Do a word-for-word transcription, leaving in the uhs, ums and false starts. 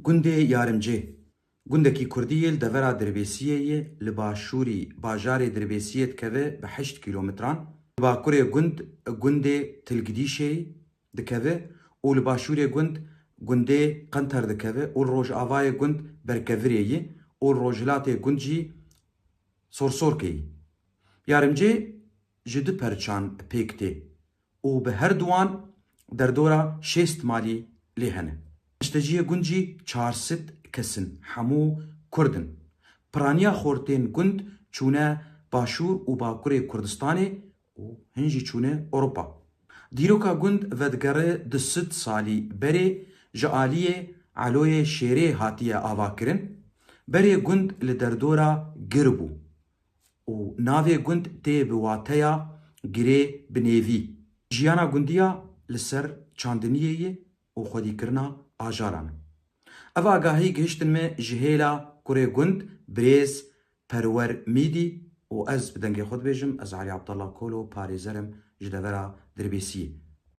Gundê Yarimcê. Gundekî kurdî yê li devera Dirbêsiyê yê, li başûrî bajarê Dirbêsiyê dikeve bi heşt kîlometran. Li bakurê gund, gundê Tilgidîşê dikeve û li başûrê gund gundê Qenter dikeve û li rojavayê gund Berkevirê yê û li rojhilatê gund jî Sorsorkê yê. Yarimcê ji du perçan pêk tê û bi her duwan derdora şêst malî lê hene. Nişteciyê gund jî çar sed kes in, hemû kurd in. Piraniya xortên gund çûne başûr û bakurê Kurdistanê û hin jî çûne Ewropa. Dîroka gund vedigere du sed salî berê ji aliyê Eloyê Şêrê hatiye avakirin. Berê gund li derdora gir bû û navê gund tê bi wateya girê binêvî. Jiyana gundiya li ser çandiniyê ye û xwedîkirina ajaran e. Ev agahî gihiştin me ji hêla kurê gund birêz Perwer Mîdî û ez bi dengê xwe dibêjim, ez Elî Abdullah Kolo, parêzer im ji devera Dirbêsiyê.